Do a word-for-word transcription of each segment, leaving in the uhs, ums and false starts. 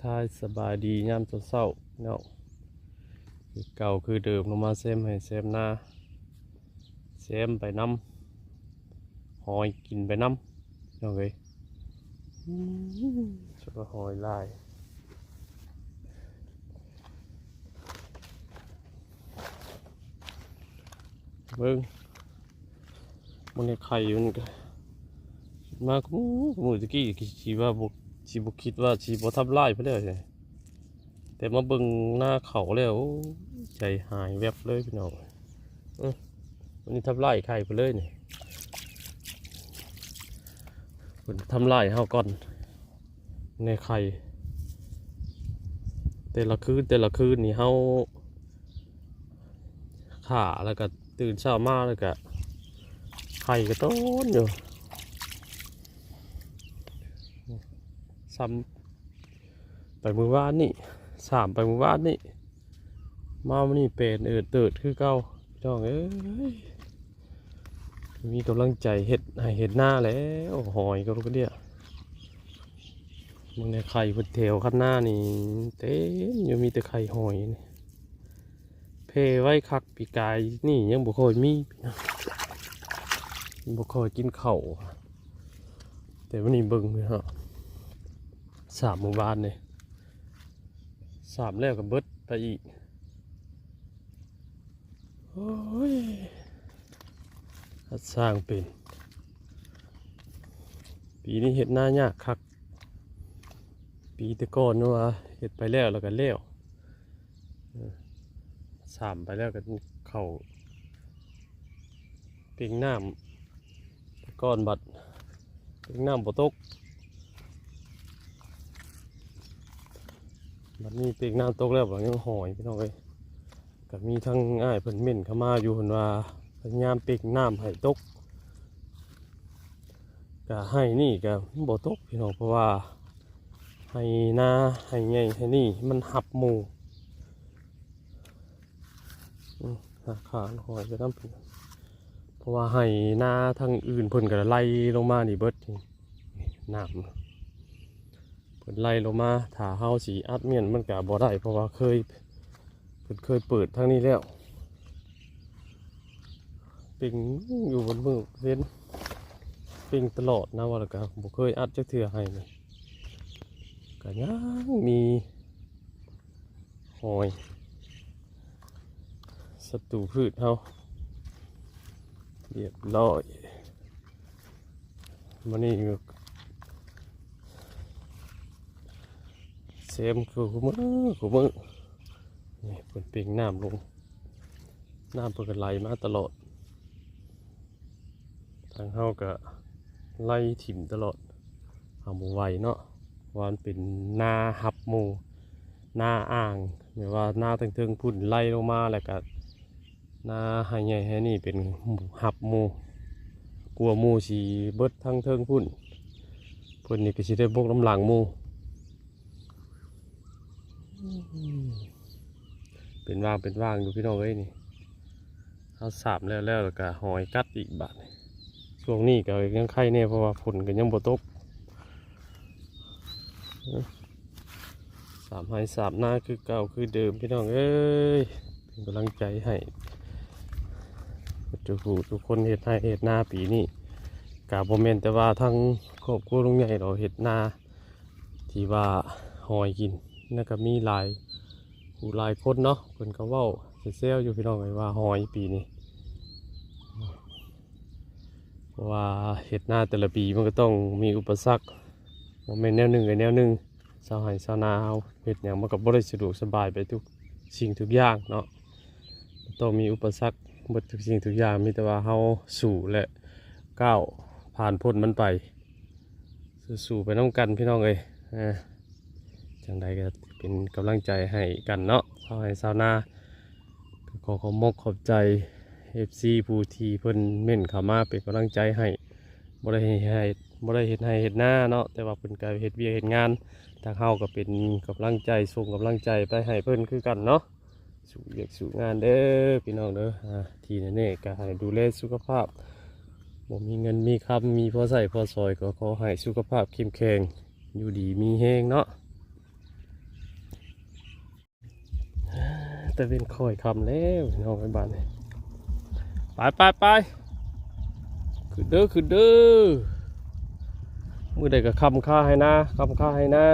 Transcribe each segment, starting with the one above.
ทายสบายดียามเช้าๆเนาะ คือเก่าคือเดิม ลงมาแซมไฮ่แซมนา แซมไปนำ หอยกินไปนำ น้องเอ้ย อืม สุดว่าหอยหลาย เบิ่ง มันไข่อยู่นี่ก็ มากู มื้อตะกี้ก็สิว่าบ่ สิบ่คิดว่าสิบ่ทำลายไปเลย แต่มาเบิ่งหน้าเขาแล้ว โอ้ย ใจหายแวบเลยพี่น้อง เออ วันนี้ทำลายไข่ไปเลยนี่ เพิ่นทำลายเฮาก่อน ในไข่ แต่ละคืน แต่ละคืนนี่เฮาฆ่าแล้วก็ตื่นเช้ามาแล้วก็ ไข่ก็โตนอยู่ ซ้ำไปมื้อวานนี่ สามไปมื้อวานนี่ มามื้อนี้เป็นเอิดเติดคือเก่า พี่น้องเอ้ย มีกำลังใจเฮ็ดไฮ่เฮ็ดนาแล้ว หอยก็ลูกกระเดี้ย มึงในไข่เพิ่นแถวคันนานี่ เต็มอยู่ มีแต่ไข่หอยนี่ แผ่ไว้คัก ปีกายนี่ยังบ่ค่อยมี บ่ค่อยกินข้าว แต่วันนี้เบิ่งเลยฮะ สามมื้อวานนี่ สามแล้วก็เบิดไปอีก โอ้ย หัดสร้างเป็น ปีนี้เฮ็ดนายากคัก ปีแต่ก่อนว่าเฮ็ดไปแล้ว แล้วก็แล้ว เออ สามไปแล้วก็เข้า เปียงน้ำ แต่ก่อนบัด เปียงน้ำบ่ตก บัดนี้เปียงน้ำตกแล้ว บัดนี้หอยพี่น้องเอ้ย ก็มีทั้งอ้ายเพิ่นเม้นเข้ามาอยู่ เพิ่นว่าพยายามเปียงน้ำให้ตก ก็ไฮ่นี่ก็บ่ตกพี่น้อง เพราะว่าไฮ่นา ไฮ่ใหญ่ ไฮ่นี่มันหับหมู่ อืม หาขานหอยไปนำ เพราะว่าไฮ่นาทางอื่นเพิ่นก็ไหลลงมานี่เบิดนี่ น้ำเพิ่นไหลลงมา ถ้าเฮาสิอัดเมียนมันก็บ่ได้ เพราะว่าเคย เพิ่นเคยเปิดทางนี้แล้ว เปียงอยู่บนมือเว้น เปียงตลอดนะ ว่าแล้วก็บ่เคยอัดจักเทื่อไฮ่นี่ ก็ยังมีหอย ศัตรูพืชเฮา เรียบร้อย มื้อนี้ก็แซมคือคู่มื้อ คู่มื้อ นี่เพิ่นเปียงน้ำลง น้ำเพิ่นก็ไหลมาตลอด ทางเฮาก็ไล่ถิ่มตลอด เอาบ่ไหวเนาะ เพราะว่ามันเป็นนาหับหมู่ นาอ่าง แบบว่านาเทิงๆพุ้นไหลลงมา แล้วก็นาไฮ่ใหญ่ไฮ่นี่เป็นหับหมู่ กลัวหมู่สิเบิดทางเทิงพุ้น เพิ่นนี่ก็สิได้บกน้ำหลังหมู่ เป็นว่างเป็นว่างอยู่พี่น้องเอ้ยนี่ เฮาสามแล้ว แล้ว แล้วก็หอยกัดอีกบาดนี่ ช่วงนี้ก็ยังไคแน่ เพราะว่าฝนก็ยังบ่ตก สามไฮ่สามนาคือเก่าคือเดิมพี่น้องเอ้ย เป็นกำลังใจให้ทุกผู้ทุกคนเฮ็ดไฮ่เฮ็ดนาปีนี้ ก็บ่แม่นแต่ว่าทั้งครอบครัวลุงใหญ่ดอกเฮ็ดนา ที่ว่าหอยกิน นั่นก็มีหลายผู้หลายคนเนาะ เพิ่นก็เว้าแซวๆอยู่พี่น้องเอ้ยว่าหอยปีนี้ เพราะว่าเฮ็ดนาแต่ละปีมันก็ต้องมีอุปสรรค บ่แม่นแนวหนึ่งก็แนวหนึ่ง ชาวไร่ชาวนาเฮาเฮ็ดหยังมันก็บ่ได้สะดวกสบายไปทุกสิ่งทุกอย่างเนาะ ต้องมีอุปสรรคเบิดทุกสิ่งทุกอย่าง มีแต่ว่าเฮาสู้และก้าวผ่านพ้นมันไป สู้ๆไปนำกันพี่น้องเอ้ย เออ จั่งใดก็เป็นกำลังใจให้กันเนาะ ชาวไร่ชาวนา ก็ขอขอบมกขอบใจ เอฟซี ผู้ที่เพิ่นเม้นเข้ามาเป็นกำลังใจให้ บ่ได้ให้ บ่ได้เฮ็ดไฮ่เฮ็ดนาเนาะ แต่ว่าเพิ่นก็เฮ็ดเวียกเฮ็ดงาน ทางเฮาก็เป็นกำลังใจ ส่งกำลังใจไปให้เพิ่นคือกันเนาะ สู้เวียกสู้งานเด้อพี่น้องเด้อ อ่า ที่แน่ๆก็ให้ดูแลสุขภาพ บ่มีเงินมีคำ มีพอใช้พอสอย ก็ขอให้สุขภาพเข้มแข็ง อยู่ดีมีแฮงเนาะ ตะเว็นค่อยค่ำแล้วพี่น้องเอ้ย บ้านนี้ ไปไปไป ขึ้นเด้อ ขึ้นเด้อ มื้อใดก็ค่ำคาไฮ่นา ค่ำคาไฮ่นา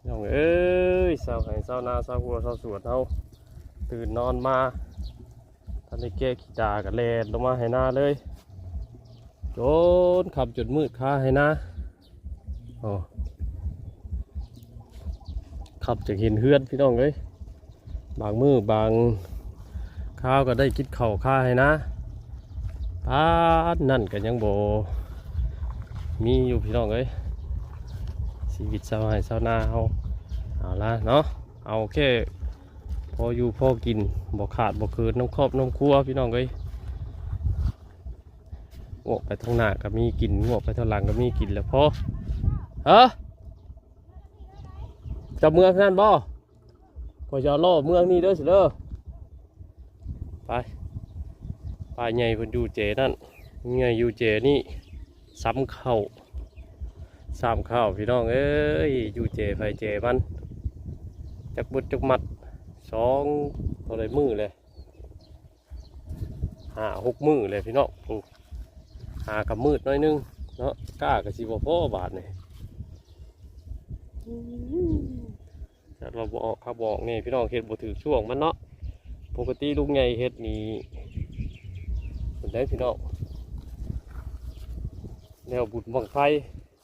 น้องเอ้ย ชาวไฮ่ชาวนา ชาวครัวชาวสวนเฮา ตื่นนอนมา ทันได้แกะขี้ตาก็แล่นลงมาไฮ่นาเลย จนค่ำจนมืดคาไฮ่นา อ๋อ ค่ำจั่งเห็นเฮือนพี่น้องเอ้ย บางมื้อบางคราวก็ได้กินข้าวคาไฮ่นา ปานนั่นก็ยังบ่มีอยู่พี่น้องเอ้ย ชีวิตชาวไฮ่ชาวนาเฮา เอาละเนาะ เอาแค่พออยู่พอกิน บ่ขาดบ่เขินนำครอบนำครัวพี่น้องเอ้ย งวกไปทางหน้าก็มีกิน งวกไปทางหลังก็มีกินแหละพอ ฮะ เจ้าเมืองนั่นบ่ ข้อยจะเอาล้อเมืองนี่เด้อสิเด้อ ไป ป้าใหญ่เพิ่นอยู่แจนั่น ใหญ่อยู่แจนี่ ซ้ำเข้า ซ้ำเข้าพี่น้องเอ้ย อยู่แจไผแจมัน จักเบิดจักมัด สอง เท่าใดมื้อเลย ห้าหกมื้อเลยพี่น้อง โอ้ หากับมืดหน่อยนึงเนาะ กล้าก็สิบ่พอบาดนี่ จัดว่าบ่ออกครับ บ่ออกนี่พี่น้อง เฮ็ดบ่ถืกช่วงมันเนาะ ปกติลุงใหญ่เฮ็ดนี่ เพิ่นได้พี่น้อง แนวบุญบั้งไฟ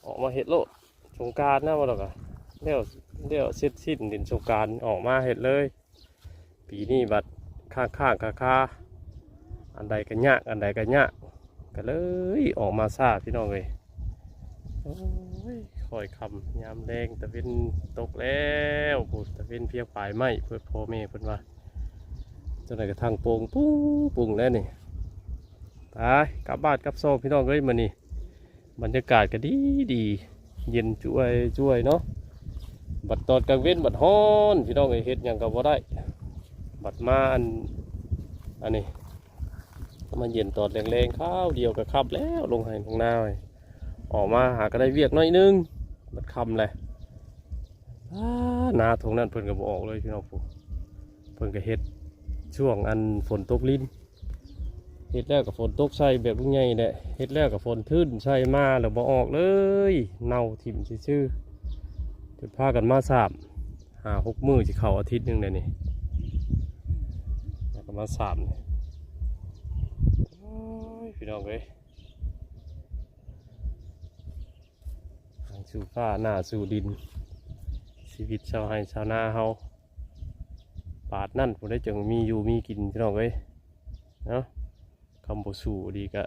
ออกมาเฮ็ดโลด สงกรานต์นะ ว่าแล้วก็ แล้ว แล้วเสร็จสิ้นเล่นสงกรานต์ ออกมาเฮ็ดเลย ปีนี้บัดค้างๆ คาๆ อันใดก็ยาก อันใดก็ยาก ก็เลยออกมาช้าพี่น้องเอ้ย โอ้ย ค่อยค่ำยามแลง ตะเว็นตกแล้ว พู้น ตะเว็นเพียงปลายไม้ เพิ่น พ่อแม่เพิ่นว่า จั่งใดก็ทางโป่งปุ้งปุ้งแล้วนี่ ไป กลับบ้านกลับซองพี่น้องเอ้ย มื้อนี้ บรรยากาศก็ดีดี เย็นจ้วยจ้วยเนาะ บัดตอนกลางเว็นบัดฮ้อน พี่น้องเอ้ย เฮ็ดหยังก็บ่ได้ บัดมาอัน อันนี้ มาเย็นตอนแลงๆ คราวเดียวก็ค่ำแล้ว ลงไฮ่ลงนา ออกมาหาก็ได้เวียกหน่อยนึง บัดค่ำแหละ อ้า นาตรงนั้นเพิ่นก็บ่ออกเลยพี่น้อง เพิ่นก็เฮ็ดช่วงอันฝนตกริน เฮ็ดแล้วก็ฝนตกใส่แบบลุงใหญ่แหละ เฮ็ดแล้วก็ฝนทื่นใส่มาแล้วบ่ออกเลย เน่าถิ่มซื่อๆ จนพากันมาสาบ ห้าหกมื้อสิเข้าอาทิตย์หนึ่งแล้วนี่ แล้วก็มาสาบนี่ โอ้ย พี่น้องเอ้ย ทางสู่ฟ้าหน้าสู่ดิน ชีวิตชาวไฮ่ชาวนาเฮา ปาดนั่นผู้ใดจั่งมีอยู่มีกินพี่น้องเอ้ย เนาะ คำบ่สู้ดีกะ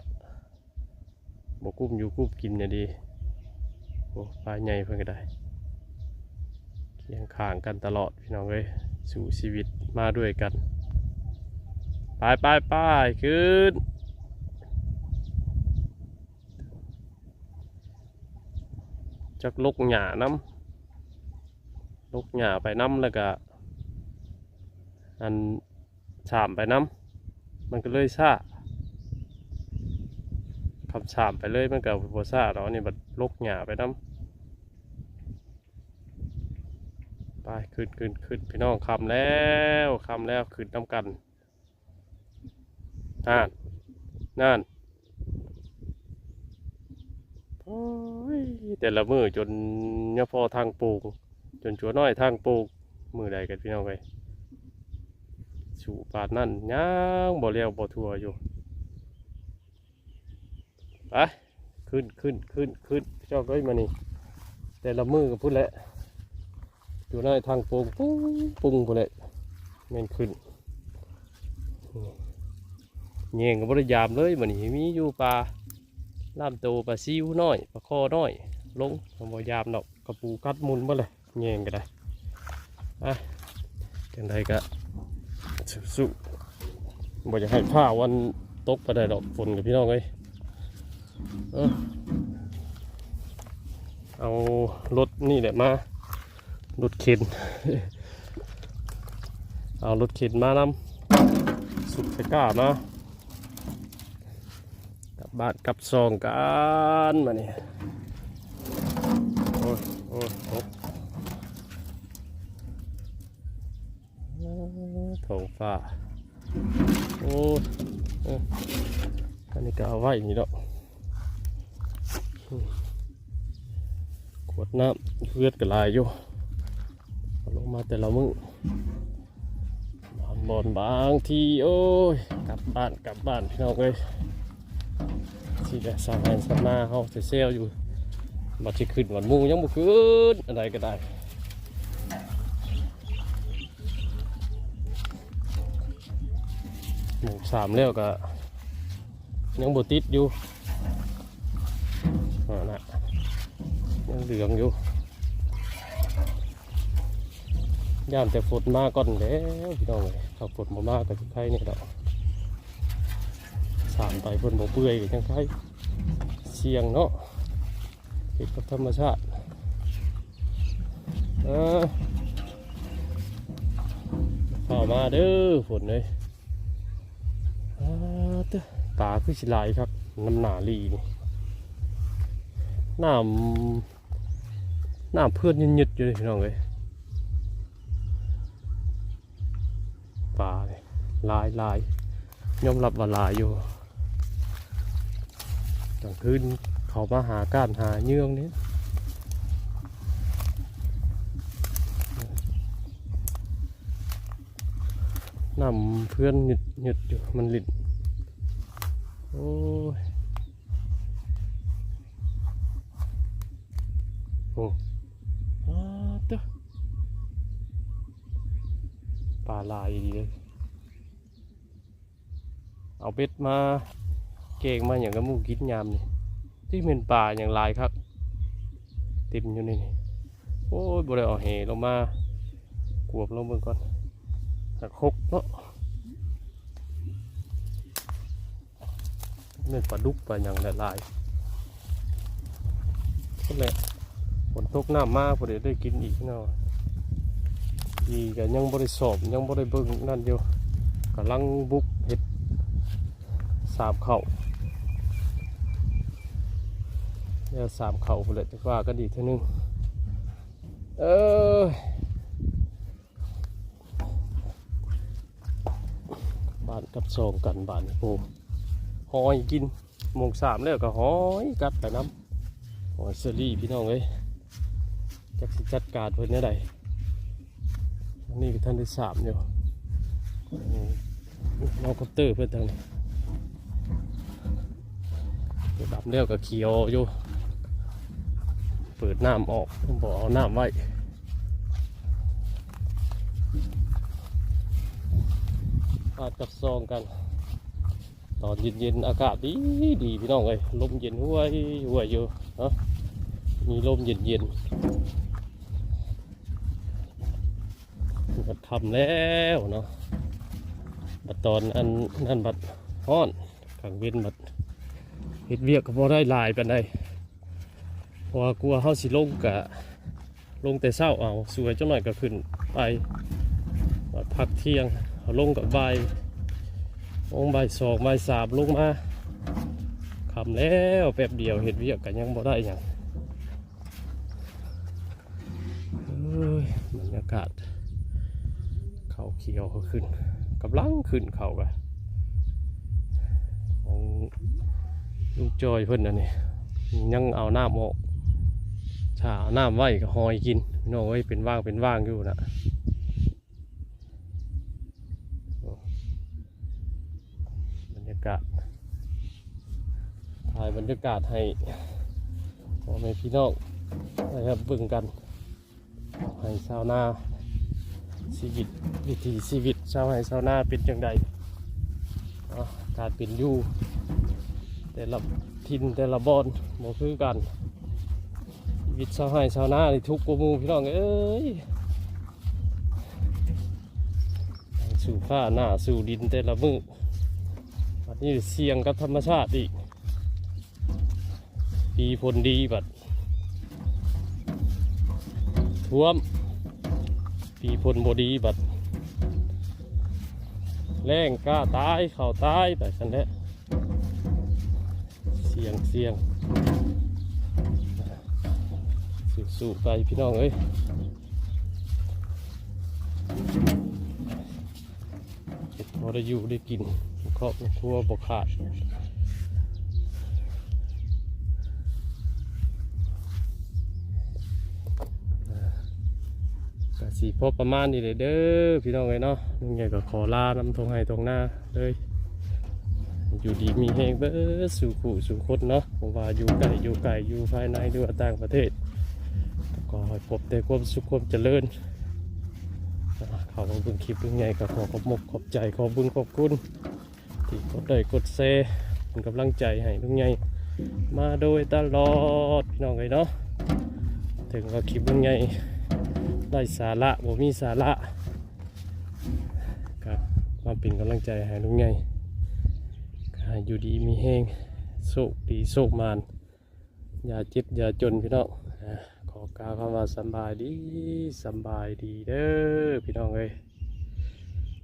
บ่กุ้มอยู่กุ้มกินเนี่ยดี โอ้ ป้าใหญ่เพิ่นก็ได้ เคียงข้างกันตลอดพี่น้องเอ้ย สู้ชีวิตมาด้วยกัน ไปไปไป ขึ้น จักลกหญ้านำ ลกหญ้าไปนำแล้วก็ อันสามไปนำ มันก็เลยช้า คำสามไปเลยมันก็บ่ช้าดอก อันนี้บัดลกหญ้าไปนำ ไป ขึ้นขึ้นขึ้นพี่น้อง ค่ำแล้ว ค่ำแล้ว ขึ้นนำกัน นั่น นั่น โอ้ย แต่ละมื้อจนยะพอทางโป่ง จนจัวน้อยทางโป่ง มื้อใดกันพี่น้องเอ้ย สู่ปานนั่นยังบ่แล้วบ่ทั่วอยู่ ไป ขึ้นขึ้นขึ้นขึ้นพี่น้องเอ้ย มานี่ แต่ละมื้อก็พุ้นแหละ จัวน้อยทางโป่งปุ้งปุ้งพุ้นแหละ แม่นขึ้น แยงก็บ่ได้ยามเลย มื้อนี้มีอยู่ปลาล่ามโต ปลาซิวน้อย ปลาคอน้อย ลง บ่ยามดอก กะปูกัดมุนเบิดเลย แยงก็ได้ อ่ะ จั่งใดก็สู้ๆ บ่อยากให้ฟ้าวันตกปานใดดอก ฝนกับพี่น้องเอ้ย เออ เอารถนี่แหละมา รถเข็น เอารถเข็นมานำ สุดตะกร้ามา กลับบ้านกลับซองกันมาเนี่ย โอ้ย โอ้ย โอ้ย ท้องฟ้า โอ้ย เออ อันนี้ก็เอาไว้นี่ดอก ขวดน้ำเฮือนก็หลายอยู่ เอาลงมาแต่ละมื้อ บางบ่อนบางที โอ้ย กลับบ้าน กลับบ้าน พี่น้องเอ้ย สิได้สร้างไร่สร้างนาเฮาเซลอยู่ บัดสิขึ้นวันหมู่ยังบ่ขึ้น อันใดก็ได้ หมู่สามแล้วก็ ยังบ่ติดอยู่ อ่านะ ยังเหลืองอยู่ ย่านแต่ฝนมาก่อนแล้ว พี่น้องเอ้ย ถ้าฝนบ่มาก็สิไคนี่ดอก สามไปเพิ่นบ่เปื่อยก็จังไค เสี่ยงเนาะ ติดกับธรรมชาติ เออ เข้ามาเด้อ ฝนเอ้ย อ่า เด้อ ปลาคือสิหลายครับ น้ำหน้าลีนี่ น้ำ น้ำเพื่อนยืดๆอยู่เลยพี่น้องเอ้ย ปลาเนี่ยหลายหลาย ยอมรับว่าหลายอยู่ กลางคืนเขามาหาก้านหาเยื่องนี่ น้ำเพื่อนหยุดหยุดอยู่ มันหลิน โอ้ย โอ้ อ้าเด้อ ปลาหลายดีเลย เอาเบ็ดมา แกงมาอย่างกับหมู่กินยามนี่ ที่เป็นปลาอย่างหลายครับ เต็มอยู่ในนี่ โอ้ย บ่ได้เอาแหลงมา กวบลงเบิ่งก่อน หักหกเนาะ เป็นปลาดุกปลาหยังหลายๆ นั่นแหละ ฝนตกน้ำมา พอดีได้กินอีกเนาะ ดีก็ยังบ่ได้สอบ ยังบ่ได้เบิ่งนั่นอยู่ กำลังบุกเฮ็ดสามเข่า แล้วสามเข่าพู้นแหละ จะว่ากันอีกเทื่อนึง เออ บ้านกับซองกันบ้านนี่ โอ้ หอยกิน โมงสามแล้วก็หอยกัดไปน้ำ หอยเชอรี่พี่น้องเอ้ย จักสิจัดการเพิ่นแนวใด อันนี้ก็ท่านที่สามอยู่ โอ้ น้องคอปเตอร์เพิ่นทางนี้ ตัวดำแล้วก็เขียวอยู่ เปิดน้ำออก บ่เอาน้ำไว้ ปาดกับซองกัน ตอนเย็นๆ อากาศดีดีพี่น้องเอ้ย ลมเย็นห้วยห้วยอยู่เนาะ มีลมเย็นๆ มันค่ำแล้วเนาะ บัดตอนอันนั่นบัดฮ้อน กลางเว็นบัด เฮ็ดเวียกก็บ่ได้หลายปานใด เพราะว่ากลัวเฮาสิลงกะ ลงแต่เช้าเอา สวยจังหน่อยก็ขึ้นไป บัดพักเที่ยง เอาลงกับบ่าย ลงบ่ายสอง บ่ายสาม ลงมา ค่ำแล้ว แป๊บเดียว เฮ็ดเวียกก็ยังบ่ได้หยัง เอ้ย บรรยากาศ เขาเขียวเขาขึ้น กำลังขึ้นเขากะ ของลุงจอยเพิ่นอันนี้ ยังเอาน้ำออก ถ้าเอาน้ำไว้ก็หอยกิน พี่น้องเอ้ย เป็นว่างเป็นว่างอยู่นะ บรรยากาศ ถ่ายบรรยากาศให้พ่อแม่พี่น้องนะครับ เบิ่งกัน ให้ชาวนา ชีวิต วิถีชีวิตชาวไร่ชาวนาเป็นจั่งใด เนาะ การเป็นอยู่ แต่ละถิ่นแต่ละบ่อนบ่คือกัน ชีวิตชาวไร่ชาวนานี่ทุกข์กว่าหมู่พี่น้องเอ้ย สู้ฟ้าหน้าสู้ดินแต่ละมื้อ บัดนี้เสี่ยงกับธรรมชาติอีก ปีฝนดีบัดท่วม ปีฝนบ่ดีบัดแล้งกล้าตาย ข้าวตายไปซั่นแหละ เสี่ยง เสี่ยง สู้ๆ ไปพี่น้องเอ้ย เ ได้อยู่ได้กิน ครอบครัวบ่ขาด ก็สิพอประมาณนี้เลยเด้อพี่น้องเอ้ยเนาะ ลุงใหญ่ก็ขอลานำท่งไฮ่ท่งนาเลย อยู่ดีมีแฮงเบิดสู่ผู้สู่คนเนาะ บ่ว่าอยู่ใกล้อยู่ไกล อยู่ภายในหรือว่าต่างประเทศ ก็ให้พบแต่ความสุขความเจริญ เข้ามาเบิ่งคลิปลุงใหญ่ก็ขอขอบมกขอบใจ ขอบุญขอบคุณ ที่กดไลค์กดแชร์เป็นกำลังใจให้ลุงใหญ่มาโดยตลอดพี่น้องเอ้ยเนาะ ถึงว่าคลิปลุงใหญ่ไร้สาระ บ่มีสาระ ก็มาเป็นกำลังใจให้ลุงใหญ่ ก็ให้อยู่ดีมีแฮง โชคดีโชคหมาน อย่าเจ็บอย่าจนพี่น้อง อ่า ขอกล่าวคำว่าสำบายดี สำบายดีเด้อพี่น้องเอ้ย